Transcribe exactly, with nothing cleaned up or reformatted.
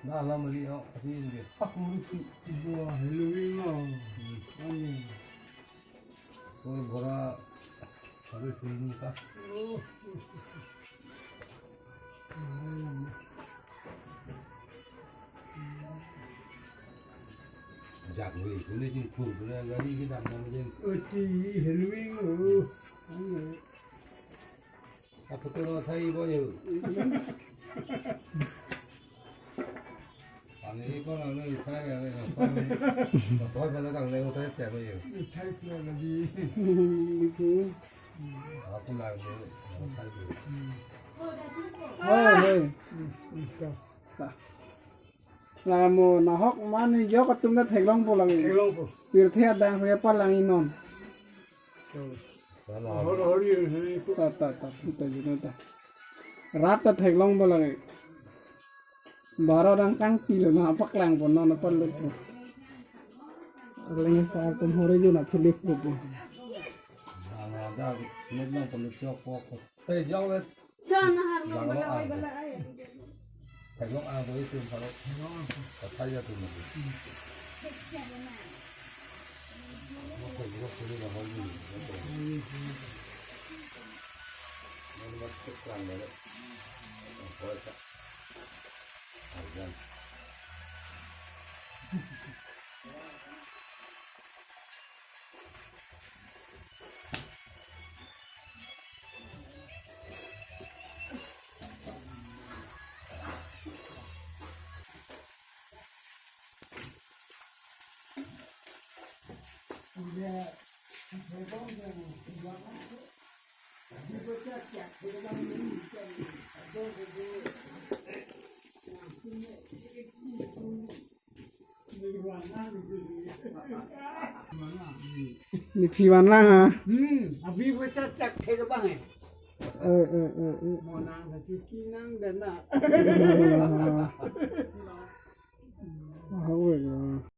Dah lama ni, oh, kasi ini dia. Aku lucu. Wah, Halloween lo. Hmm. Ani. Koi bora, ada sini kah? Oh. Jak wi, kuni jingpur, kuni gari kita nama jing. Oh, si Halloween, oh. Ano? Apa tu lo sai bo yo? Kami ko na ni sai ya ni. Ko sa na kang le ko sai ya bo yo. Sai ya lagi. Itu. Aku lah ni. Sai ya. Oh, hey. Hmm, hmm, ka. Lah. Lamo nahok mane jok atum ta theklongpo lagi. Theklongpo. Pirthe adang huya palang inon. Tuh. Hor hor ye, he, itu. Ta, ta, ta, ta, ta, ta. Rat ta theklongpo lagi. Baro dang kangpilo na paklangpo non apa lupo. Leng sa tum hore juna Philip lupo. Ang ada net lang pun siok pok. Te jok le. Chana har Bang lo bala ai, ang. Bala ai. Theklong ang ko itum palo. Theklong ang. Kathai ya tum. Mo ko mo ko ni na hol ni. Mo ko. Mo mas tuk lang le. Ko ta. Ayan. Nephi vanlang ha. Hmm, abhi ko chak chak the ke bang eh. Eh, eh, eh, eh. Mo nang sa chuki nang dan na. Ah.